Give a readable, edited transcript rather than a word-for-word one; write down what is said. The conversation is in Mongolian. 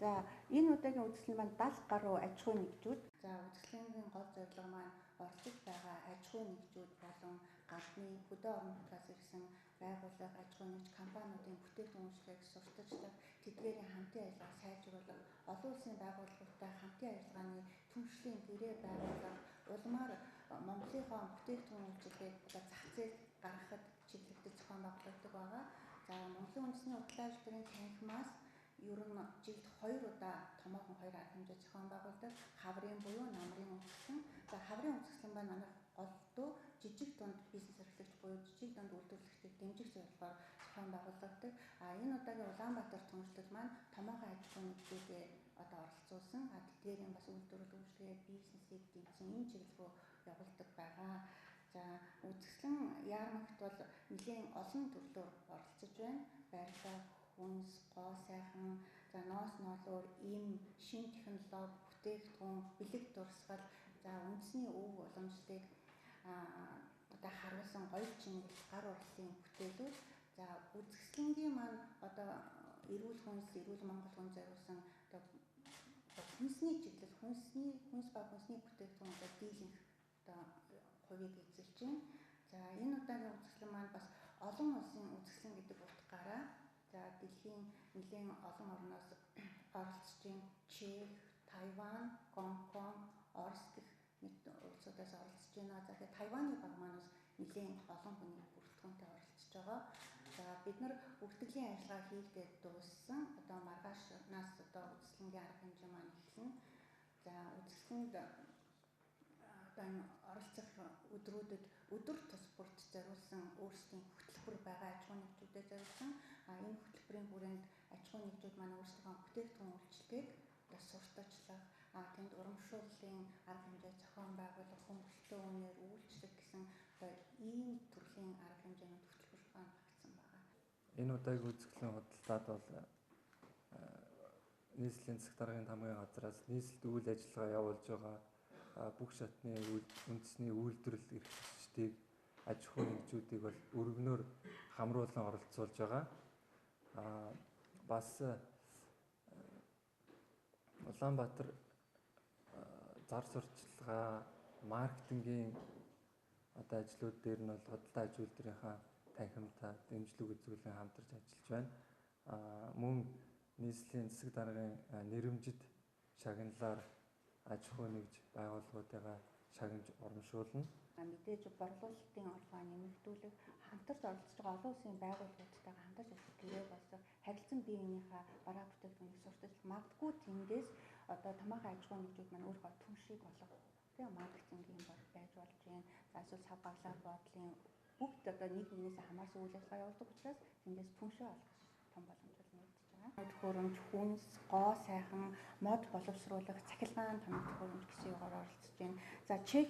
За энэ удаагийн үзэсгэлэн маань 70 гаруй аж ахуйн нэгжүүд. За үзэсгэлэнгийн гол зорилго маань оролцож байгаа аж ахуйн нэгжүүд болон гадны хөдөө орон нутгаас ирсэн байгууллага, аж ахуйн нэгж компаниудын бүтээгдэхүүн үйлчилгээг сурталчлах, тэдгээрийн хамтын ажиллагааг сайжруулах, олон улсын байгууллагуудтай хамтын ажиллагааны түншлэлийн гэрээ байгуулах, улмаар Монголынхоо бүтээгдэхүүн үйлчилгээг одоо зах зээлд гаргахад чиглэгдэж зохион байгуулагддаг байгаа. За Монголын үндэсний худалдаа үйлдвэрийн танхимаас ер нь жилд 2 удаа томоохон 2 арга хэмжээ зохион байгуулдаг. Хаврын буюу намрын үзэсгэлэн. За хаврын үзэсгэлэн маань манайх голдуу жижиг дунд бизнес эрхлэгч буюу жижиг дунд үйлдвэрлэгчдийг дэмжих зорилгоор зохион байгуулагддаг. А энэ удаагийн Улаанбаатар түншлэл маань томоохон аж ахуйн нэгжүүдэд одоо оролцуулсан. А тэдгээрийн бас үйлдвэрлэл үйлчилгээ бизнесийг дэмжсэн энэ чиглэл рүү явуулдаг байгаа. За үзэсгэлэн яармагт бол нэлээн олон төрлөөр оролцож байна. Барилга, хүнс, гоо сайхан, за ноос ноолуур, им, шинэ технологи, бүтээгдэхүүн, бэлэг дурсгал, за үндэсний өв уламжлалыг одоо харуулсан гоё чингэлт гар урлалын бүтээлүүд. За үзэсгэлэнгийн маань одоо эрүүл хүнс, эрүүл Монгол хүн зориулсан одоо хүнсний чиглэл, хүнсний хүнс ба хүнсний бүтээгдэхүүн одоо дийлэнх одоо хувийг эзэлж байна. За энэ удаагийн үзэсгэлэн маань бас олон улсын үзэсгэлэн гэдэг утгаараа за дэлхийн нэлээн олон орноос оролцож байна. Чех, Тайван, Гонконг, Орос гэх мэт улсуудаас оролцож байна. За тэгэхээр Тайваны баг маань бас нэлээн олон хүний бүрэлдэхүүнтэй оролцож байгаа. За бид нар бүртгэлийн ажиллагаа хийгээд дууссан. Одоо маргаашнаас одоо үзэсгэлэнгийн арга хэмжээ маань эхэлнэ. За үзэсгэлэнд одоо энэ оролцох өдрүүдэд өдөр тус бүрт зориулсан өөрсдийн хөтөлбөр байгаа, аж ахуйн нэгжүүдэд зориулсан. А энэ хөтөлбөрийн хүрээнд аж ахуйн нэгжүүд маань өөрсдийнхөө бүтээгдэхүүн үйлчилгээг одоо сурталчлах, тэнд урамшууллын арга хэмжээ зохион байгуулах, хөнгөлөлтөө үнээр үйлчлэх гэсэн одоо ийм төрлийн арга хэмжээнүүд хөтөлбөр маань багтсан байгаа. Энэ удаагийн үзэсгэлэн худалдаад бол нийслэлийн засаг даргын тамгын газраас нийслэлд үйл ажиллагаа явуулж байгаа бүх шатны үндэсний үйлдвэрлэл эрхлэгчдийг, аж ахуйн нэгжүүдийг бол өргөнөөр хамруулан оролцуулж байгаа. Бас Улаанбаатар зар сурталчилгаа, маркетингийн одоо ажлууд дээр нь бол худалдаа аж үйлдвэрийнхаа танхимтай дэмжлэг үзүүлэн хамтарч ажиллаж байна. Мөн нийслэлийн засаг даргын нэрэмжит шагналаар аж ахуй нэгж байгууллагуудыгаа шагнаж урамшуулна. Мэдээж борлуулалтын орлогоо нэмэгдүүлэх, хамтарч оролцож байгаа олон улсын байгууллагуудтайгаа хамтарч ажиллах гэрээ болсон, харилцан бие биенийхээ бараа бүтээгдэхүүнийг сурталчлах, магадгүй тэндээс одоо томоохон аж ахуйн нэгжүүд маань өөрийнхөө түншийг олох, тийм маркетингийн бол байж болж байна. За эсвэл сав баглаа бодлын бүгд одоо нэг нэгнээс хамаарсан үйл ажиллагаа явуулдаг учраас тэндээс түншээ олох том боломж бол нэгдэж байгаа. Төхөөрөмж, хүнс, гоо сайхан, мод боловсруулах, цахилгаан томог төхөөрөмж гэсэн юугаар оролцож байна. За Чех